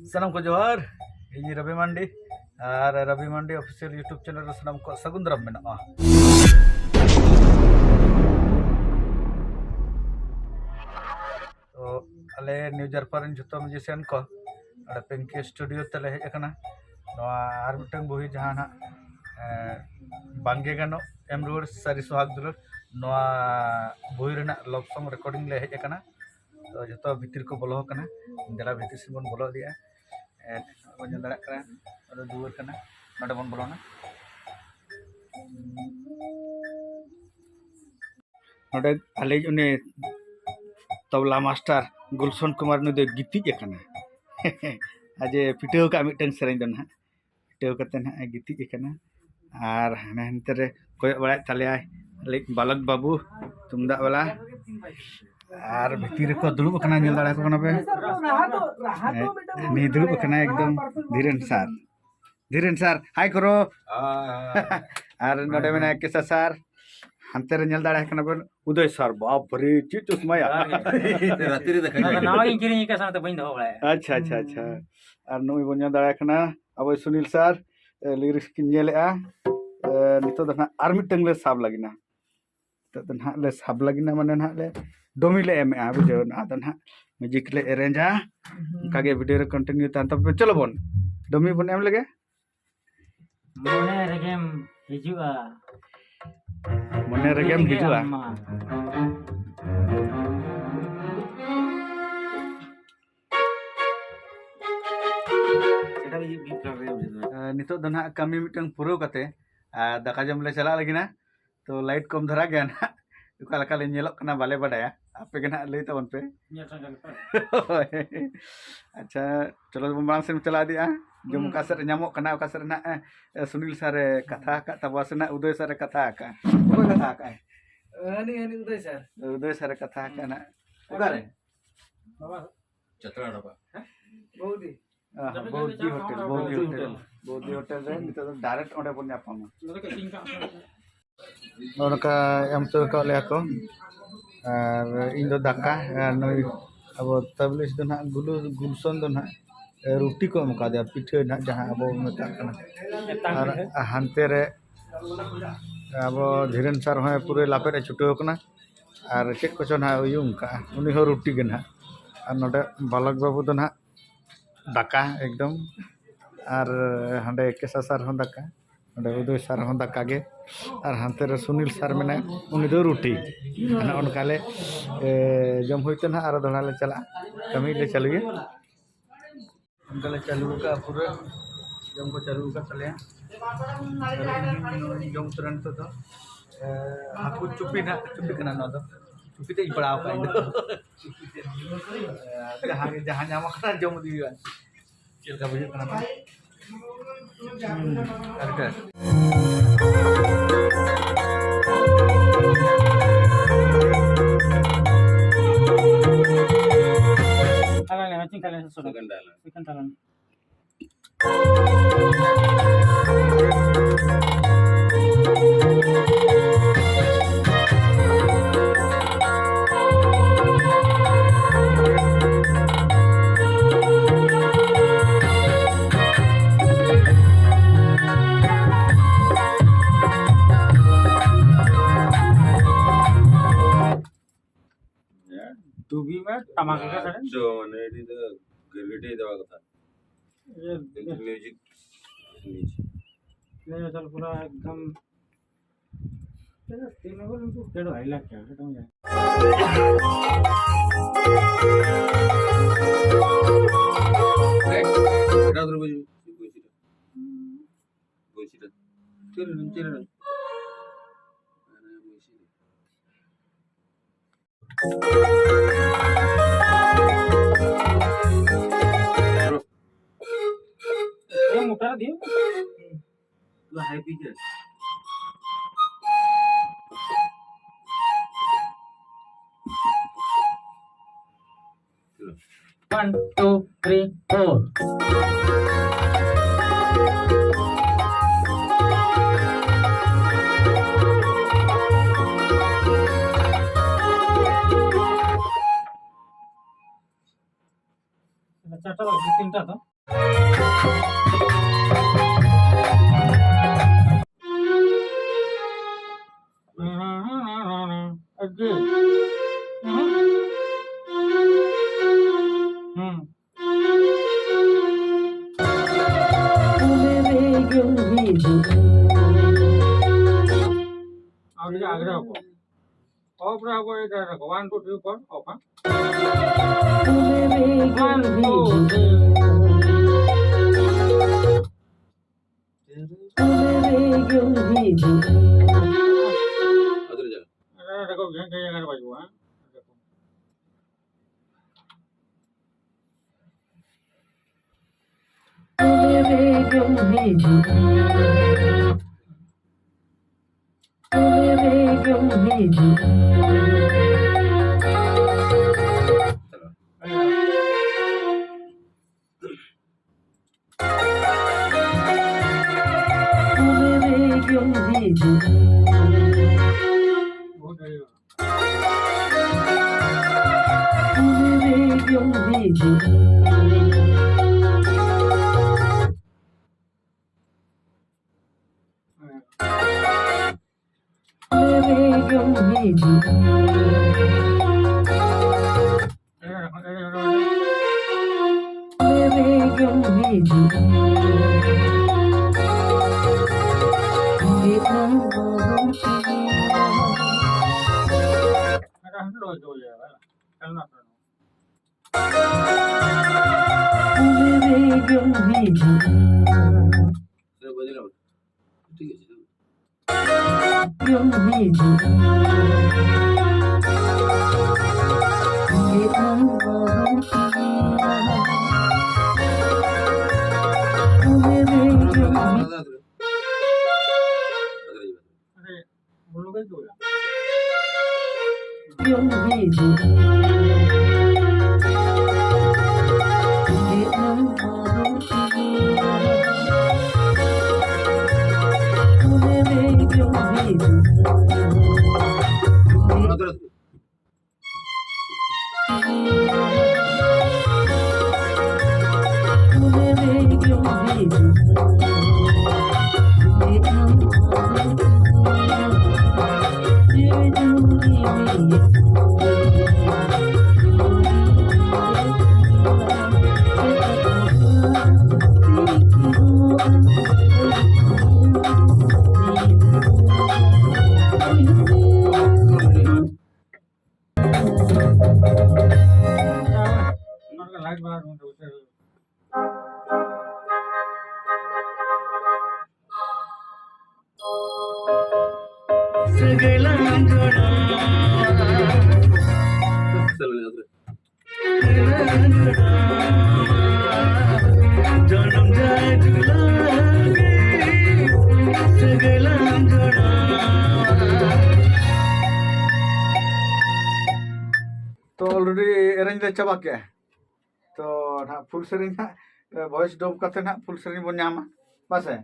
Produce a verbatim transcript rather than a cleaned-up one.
ᱥᱟᱱᱟᱢ ᱠᱚ ᱡᱚᱦᱟᱨ, ᱤᱧ ᱨᱚᱵᱤ ᱢᱟᱱᱰᱤ ᱟᱨ ᱨᱚᱵᱤ ᱢᱟᱱᱰᱤ ᱚᱯᱷᱤᱥᱤᱭᱟᱞ YouTube ᱪᱮᱱᱮᱞ ᱨᱮ ᱥᱟᱱᱟᱢ ᱠᱚᱣᱟᱜ ᱥᱟᱹᱜᱩᱱ ᱫᱟᱨᱟᱢ ᱢᱮᱱᱟᱜᱼᱟ᱾ ᱛᱚ ᱟᱞᱮ ᱱᱤᱭᱩ ᱡᱟᱨᱯᱟ ᱨᱮᱱ ᱡᱷᱚᱛᱚ ᱢᱤᱭᱩᱡᱤᱥᱤᱭᱟᱱ ᱠᱚ ᱱᱚᱰᱮ ᱯᱤᱝᱠᱤ ᱥᱴᱩᱰᱤᱭᱳ ᱛᱮᱞᱮ ᱦᱮᱡ ᱟᱠᱟᱱᱟ᱾ ᱱᱚᱣᱟ ᱟᱨ ᱢᱤᱫᱴᱟᱝ ᱵᱳᱭ ᱡᱟᱦᱟᱸ ᱱᱟᱜ ᱵᱟᱝᱜᱮ ᱜᱟᱱᱚᱜ ᱮᱢ ᱨᱩᱣᱟᱹᱲ ᱥᱟᱹᱨᱤ ᱥᱚᱦᱟᱜᱽ ᱫᱩᱞᱟᱹᱲ, ᱱᱚᱣᱟ ᱵᱳᱭ ᱨᱮᱱᱟᱜ ᱞᱚᱵ ᱥᱚᱝ ᱨᱮᱠᱚᱨᱰᱤᱝ ᱞᱮ ᱦᱮᱡ ᱟᱠᱟᱱᱟ᱾ ᱛᱚ ᱡᱷᱚᱛᱚ ᱵᱷᱤᱛᱤᱨ ᱠᱚ ᱵᱚᱞᱚ ᱟᱠᱟᱱᱟ, ᱫᱮᱞᱟ ᱵᱷᱤᱛᱤᱨ ᱥᱮᱫ ᱵᱚᱱ ᱵᱚᱞᱚ ᱤᱫᱤᱜᱼᱟ᱾ ᱵᱚᱱ ᱧᱮᱞ ᱫᱟᱲᱮᱭᱟᱜ ᱠᱟᱱᱟ, ᱱᱚᱰᱮ ᱫᱩᱣᱟᱹᱨ ᱠᱟᱱᱟ, ᱱᱚᱰᱮ ᱵᱚᱱ ᱵᱚᱞᱚᱱᱟ᱾ ᱱᱚᱰᱮ ᱟᱞᱮ ᱩᱱᱤ ᱛᱚᱵᱞᱟ ᱢᱟᱥᱴᱟᱨ ᱜᱩᱞᱥᱚᱱ ᱠᱩᱢᱟᱨ ᱱᱩᱭ ᱫᱚᱭ ᱜᱤᱛᱤᱡ ᱟᱠᱟᱱᱟ᱾ ᱟᱡᱮ ᱯᱤᱴᱟᱹᱣ ᱟᱠᱟᱫ ᱢᱤᱫᱴᱟᱝ ᱥᱮᱨᱮᱧ ᱫᱚ ᱱᱟᱦᱟᱜ, ᱯᱤᱴᱟᱹᱣ ᱠᱟᱛᱮ ᱱᱟᱦᱟᱜ ᱮ ᱜᱤᱛᱤᱡ ᱟᱠᱟᱱᱟ᱾ ᱟᱨ ᱦᱟᱱᱮ ᱦᱟᱱᱛᱮ ᱨᱮ ᱠᱚᱭᱚᱜ ᱵᱟᱲᱟᱭᱮᱫ ᱛᱟᱞᱮᱭᱟᱭ ᱟᱞᱮ ᱵᱟᱞᱚᱠ ᱵᱟᱹᱵᱩ ᱛᱩᱢᱫᱟᱜ ᱵᱟᱞᱟ᱾ ᱟᱨ ᱵᱷᱤᱛᱤᱨ ᱨᱮᱠᱚ ᱫᱩᱲᱩᱵ ᱟᱠᱟᱱᱟ, ᱧᱮᱞ ᱫᱟᱲᱮᱭᱟᱠᱚ ᱠᱟᱱᱟ ᱯᱮ᱾ ᱱᱩᱭ ᱫᱩᱲᱩᱵ ᱟᱠᱟᱱᱟᱭ ᱮᱠᱫᱚᱢ ᱫᱷᱤᱨᱮᱱ ᱥᱟᱨ᱾ ᱫᱷᱤᱨᱮᱱ ᱥᱟᱨ, ᱦᱟᱭ ᱠᱚᱨᱚ᱾ ᱟᱨ ᱱᱚᱰᱮ ᱢᱮᱱᱟᱭᱟ ᱠᱮᱥᱟ ᱥᱟᱨ᱾ ᱦᱟᱱᱛᱮ ᱨᱮ ᱧᱮᱞ ᱫᱟᱲᱮᱭᱟᱜ ᱠᱟᱱᱟ ᱵᱚᱱ ᱩᱫᱚᱭ ᱥᱟᱨ, ᱵᱟᱯ ᱨᱮ ᱪᱮᱫ ᱪᱚᱥᱢᱟᱭᱟ᱾ ᱨᱟᱛᱤ ᱨᱮ ᱫᱮᱠᱷᱟ ᱱᱟᱣᱟ ᱜᱤᱧ ᱠᱤᱨᱤᱧ ᱟᱠᱟᱫ, ᱥᱟᱶᱛᱮ ᱵᱟᱹᱧ ᱫᱚᱦᱚ ᱵᱟᱲᱟᱭᱟ᱾ ᱟᱪᱪᱷᱟ, ᱟᱪᱪᱷᱟ, ᱟᱪᱪᱷᱟ᱾ ᱟᱨ ᱱᱩᱭ ᱵᱚᱱ ᱧᱮᱞ ᱫᱟᱲᱮᱭᱟᱜ ᱠᱟᱱᱟ ᱟᱵᱚ ᱥᱩᱱᱤᱞ ᱥᱟᱨ, ᱞᱤᱨᱤᱠᱥ ᱠᱤᱱ ᱧᱮᱞᱮᱜᱼᱟ᱾ ᱱᱤᱛᱚᱜ ᱫᱚ ᱱᱟᱦᱟᱜ ᱟᱨ ᱢᱤᱫᱴᱟᱝ ᱞᱮ ᱥᱟᱵ ᱞᱟᱹᱜᱤᱫ ᱱᱟ᱾ ᱱᱤᱛᱚᱜ ᱫᱚ ᱱᱟᱦᱟᱜ ᱞᱮ ᱥᱟᱵ ᱞᱟᱹᱜᱤᱫ ᱱᱟ, ᱢᱟᱱᱮ ᱱᱟᱦᱟᱜ ᱞᱮ ᱰᱚᱢᱤ ᱞᱮ ᱮᱢᱮᱜᱼᱟ, ᱵᱩᱡᱷᱟᱹᱣ ᱱᱟ᱾ ᱟᱫᱚ ᱱᱟᱦᱟᱜ ᱢᱤᱭᱩᱡᱤᱠ ᱞᱮ ᱮᱨᱮᱧᱡᱟ, ᱚᱱᱠᱟᱜᱮ ᱵᱷᱤᱰᱤᱭᱳ ᱨᱮ ᱠᱚᱱᱴᱤᱱᱤᱭᱩ ᱛᱟᱦᱮᱱ ᱛᱟᱯᱮ᱾ ᱪᱚᱞᱚ ᱵᱚᱱ ᱰᱚᱢᱤ ᱵᱚᱱ ᱮᱢ ᱞᱮᱜᱮ᱾ ᱢᱚᱱᱮ ᱨᱮᱜᱮᱢ ᱦᱤᱡᱩᱜᱼᱟ᱾ ᱢᱚᱱᱮ ᱨᱮᱜᱮᱢ ᱦᱤᱡᱩᱜᱼᱟ᱾ ᱟᱢ ᱢᱟ᱾ ᱱᱤᱛᱚᱜ ᱫᱚ ᱱᱟᱦᱟᱜ ᱠᱟᱹᱢᱤ ᱢᱤᱫᱴᱟᱝ ᱯᱩᱨᱟᱹᱣ ᱠᱟᱛᱮ ᱟᱨ ᱫᱟᱠᱟ ᱡᱚᱢ ᱞᱮ ᱪᱟᱞᱟᱜ ᱞᱟᱹᱜᱤᱫ ᱱᱟ᱾ ᱛᱚ ᱞᱟᱭᱤᱴ ᱠᱚᱢ ᱫᱷᱟᱨᱟ ᱜᱮᱭᱟ ᱱᱟᱦᱟᱜ, ᱚᱠᱟ ᱞᱮᱠᱟ ᱞᱮ ᱧᱮᱞᱚᱜ ᱠᱟᱱᱟ ᱵᱟᱞᱮ ᱵᱟᱰᱟᱭᱟ, ᱟᱯᱮ ᱜᱮ ᱱᱟᱦᱟᱜ ᱞᱟᱹᱭ ᱛᱟᱵᱚᱱ ᱯᱮ᱾ ᱧᱮᱞ ᱥᱟᱢᱴᱟᱣ ᱞᱮᱯᱮ᱾ ᱦᱳᱭ᱾ ᱟᱪᱪᱷᱟ, ᱪᱚᱞᱚ ᱵᱚᱱ ᱢᱟᱲᱟᱝ ᱥᱮᱫ ᱪᱟᱞᱟᱣ ᱤᱫᱤᱜᱼᱟ᱾ ᱡᱚᱢ ᱦᱩᱸ᱾ ᱚᱠᱟ ᱥᱮᱫ ᱨᱮ ᱧᱟᱢᱚᱜ ᱠᱟᱱᱟ, ᱚᱠᱟ ᱥᱮᱫ ᱨᱮ ᱱᱟᱦᱟᱜ, ᱮ, ᱥᱩᱱᱤᱞ ᱥᱟᱨᱮ ᱠᱟᱛᱷᱟ ᱟᱠᱟᱫ ᱛᱟᱵᱚᱱᱟ ᱥᱮ ᱱᱟᱦᱟᱜ ᱩᱫᱚᱭ ᱥᱟᱨᱮ ᱠᱟᱛᱷᱟ ᱟᱠᱟᱫᱼᱟ? ᱚᱠᱚᱭ ᱠᱟᱛᱷᱟ ᱟᱠᱟᱫᱼᱟᱭ? ᱦᱟᱹᱱᱤ, ᱦᱟᱹᱱᱤ ᱩᱫᱚᱭ ᱥᱟᱨ᱾ ᱩᱫᱚᱭ ᱥᱟᱨᱮ ᱠᱟᱛᱷᱟ ᱟᱠᱟᱫᱼᱟ ᱱᱟᱦᱟᱜ᱾ ᱚᱠᱟᱨᱮ? ᱵᱟᱵᱟ᱾ ᱪᱟᱛᱨᱟ ᱰᱟᱵᱟ᱾ ᱦᱮᱸ? ᱵᱟᱹᱣᱫᱤ᱾ ᱟᱦ, ᱵᱟᱹᱣᱫᱤ ᱦᱳᱴᱮᱞ, ᱵᱟᱹᱣᱫᱤ ᱦᱳᱴᱮᱞ᱾ ᱵᱟᱹᱣᱫᱤ ᱦᱳᱴᱮᱞ ᱨᱮ ᱱᱤᱛᱚᱜ ᱫᱚ ᱰᱟᱭᱨᱮᱠᱴ ᱚᱸᱰᱮ ᱵᱚᱱ ᱧᱟᱯᱟᱢᱟ᱾ ᱱᱚᱜᱼᱚ ᱱᱚᱝᱠᱟ ᱮᱢ ᱦᱚᱪᱚ ᱟᱠᱟᱫ ᱞᱮᱭᱟ ᱠᱚ᱾ ᱟᱨ ᱤᱧ ᱫᱚ ᱫᱟᱠᱟ, ᱟᱨ ᱱᱩᱭ ᱟᱵᱚ ᱛᱟᱵᱞᱤᱥ ᱫᱚ ᱱᱟᱦᱟᱜ, ᱜᱩᱞᱩ-, ᱜᱩᱞᱥᱚᱱ ᱫᱚ ᱱᱟᱦᱟᱜ ᱨᱩᱴᱤ ᱠᱚ ᱮᱢ ᱠᱟᱫᱮᱭᱟ, ᱯᱤᱴᱷᱟᱹ ᱱᱟᱦᱟᱜ ᱡᱟᱦᱟᱸ ᱟᱵᱚ ᱢᱮᱛᱟᱜ ᱠᱟᱱᱟ᱾ ᱟᱨ ᱦᱟᱱᱛᱮ ᱨᱮ ᱟᱵᱚ ᱫᱷᱤᱨᱮᱱ ᱥᱟᱨ ᱦᱚᱸ ᱯᱩᱨᱟᱹ ᱞᱟᱯᱮᱫ ᱮ ᱪᱷᱩᱴᱟᱹᱣ ᱠᱟᱱᱟ᱾ ᱟᱨ ᱪᱮᱫ ᱠᱚᱪᱚ ᱱᱟᱦᱟᱜ ᱩᱭᱩᱝ ᱠᱟᱜᱼᱟ, ᱩᱱᱤ ᱦᱚᱸ ᱨᱩᱴᱤ ᱜᱮ ᱱᱟᱦᱟᱜ᱾ ᱟᱨ ᱱᱚᱰᱮ ᱵᱟᱞᱚᱠ ᱵᱟᱹᱵᱩ ᱫᱚ ᱱᱟᱦᱟᱜ ᱫᱟᱠᱟ ᱮᱠᱫᱚᱢ, ᱟᱨ ᱦᱟᱸᱰᱮ ᱠᱮᱥᱟ ᱥᱟᱨ ᱦᱚᱸ ᱫᱟᱠᱟ, ᱱᱚᱰᱮ ᱩᱫᱚᱭ ᱥᱟᱨ ᱦᱚᱸ ᱫᱟᱠᱟ ᱜᱮ, ᱟᱨ ᱦᱟᱱᱛᱮ ᱨᱮ ᱥᱩᱱᱤᱞ ᱥᱟᱨ ᱢᱮᱱᱟᱭᱟ, ᱩᱱᱤ ᱫᱚ ᱨᱩᱴᱤ᱾ ᱚᱱᱮ ᱚᱱᱠᱟ ᱞᱮ, ᱮ, ᱡᱚᱢ ᱦᱩᱭ ᱛᱮ ᱱᱟᱦᱟᱜ ᱟᱨᱚ ᱫᱚᱦᱲᱟ ᱞᱮ ᱪᱟᱞᱟᱜᱼᱟ, ᱠᱟᱹᱢᱤ ᱞᱮ ᱪᱟᱹᱞᱩᱭᱟ᱾ ᱚᱱᱠᱟ ᱞᱮ ᱪᱟᱹᱞᱩ ᱟᱠᱟᱫᱼᱟ, ᱯᱩᱨᱟᱹ ᱡᱚᱢ ᱠᱚ ᱪᱟᱹᱞᱩ ᱟᱠᱟᱫ ᱛᱟᱞᱮᱭᱟ᱾ ᱟᱨ ᱤᱧ ᱦᱚᱸ ᱱᱚᱜᱼᱚᱭ ᱡᱚᱢ ᱛᱚᱨᱟ ᱱᱤᱛᱚᱜ ᱫᱚ, ᱮ, ᱦᱟᱹᱠᱩ ᱪᱩᱯᱤ ᱱᱟᱦᱟᱜ, ᱪᱩᱯᱤ ᱠᱟᱱᱟ ᱱᱚᱣᱟ ᱫᱚ, ᱪᱩᱯᱤ ᱛᱮ ᱤᱧ ᱯᱟᱲᱟᱣ ᱟᱠᱟᱫ ᱤᱧ ᱫᱚ᱾ ᱮ, ᱡᱟᱦᱟᱸ ᱜᱮ, ᱡᱟᱦᱟᱸ ᱧᱟᱢᱚᱜ ᱠᱟᱱᱟ ᱡᱚᱢ ᱤᱫᱤ ᱦᱩᱭᱩᱜᱼᱟ᱾ ᱪᱮᱫ ᱞᱮᱠᱟ ᱵᱩᱡᱷᱟᱹᱜ ᱠᱟᱱᱟ ᱵᱟᱝ? ᱦᱩᱸ, ᱟᱹᱰᱤ ᱵᱮᱥ᱾ ᱟᱞᱟᱝ ᱞᱮ ᱢᱮᱪᱤᱝ ᱠᱟᱞᱮ ᱥᱩᱥᱩ᱾ Second dialogue. Second dialogue. ᱰᱩᱵᱤ ᱢᱮ, ᱴᱟᱢᱟᱠ ᱜᱮ ᱥᱟᱰᱮ᱾ ᱟᱪᱪᱷᱟ, ᱢᱟᱱᱮ ᱟᱹᱰᱤ ᱫᱚ ᱜᱟᱹᱨᱜᱟᱹᱴᱤ ᱫᱚ ᱵᱟᱝ ᱠᱟᱛᱷᱟ᱾ ᱤᱭᱟᱹ, ᱠᱤᱱᱛᱩ ᱢᱤᱭᱩᱡᱤᱠ, ᱢᱤᱭᱩᱡᱤᱠ᱾ ᱤᱭᱟᱹ, ᱪᱚᱞ ᱯᱩᱨᱟ ᱮᱠᱫᱚᱢ᱾ ᱛᱤᱱ ᱱᱚᱢᱵᱚᱨ ᱩᱱᱠᱩ ᱯᱷᱮᱰ ᱦᱟᱭ ᱞᱟᱜ ᱠᱮᱭᱟ, ᱮᱠᱫᱚᱢ ᱡᱟ᱾ ᱮᱴᱟ ᱫᱩᱨ ᱵᱩᱡᱷᱟᱹᱣ, ᱵᱩᱡᱷᱟᱹᱣ᱾ ᱵᱩᱡᱷᱟᱹᱣ᱾ ᱪᱮᱫ ᱨᱮ, ᱪᱮᱫ ᱨᱮ? ये मोटा दियो। तो हाई पिच है। One, two, three, four. ᱛᱤᱱᱴᱟ ᱫᱚ᱾ ᱦᱩᱸ᱾ ᱟᱜᱽᱨᱟ, ᱟᱜᱽᱨᱟ ᱠᱚ᱾ ᱚᱯᱷ ᱨᱮ ᱟᱵᱚ ᱮᱴᱟᱜ ᱨᱮ ᱠᱚ᱾ One, two, three, four, of, ᱦᱮᱸ? One, two, three. ᱟᱫᱚ ᱨᱮ ᱡᱟᱭᱜᱟ᱾ ᱮᱴᱟᱜ ᱨᱮ ᱠᱚ ᱜᱷᱮᱸ ᱜᱷᱮᱸ ᱡᱟᱭᱜᱟ ᱨᱮ ᱵᱟᱡᱩᱜᱼᱟ, ᱦᱮᱸ? ᱛᱚ already arrange ᱞᱮ ᱪᱟᱵᱟ ᱠᱮᱜᱼᱟ᱾ ᱛᱚ ᱱᱟᱦᱟᱜ full ᱥᱮᱨᱮᱧ ᱦᱟᱸᱜ, ᱮ, voice dub ᱠᱟᱛᱮ ᱱᱟᱦᱟᱜ full ᱥᱮᱨᱮᱧ ᱵᱚᱱ ᱧᱟᱢᱟ, ᱵᱟᱥᱮ?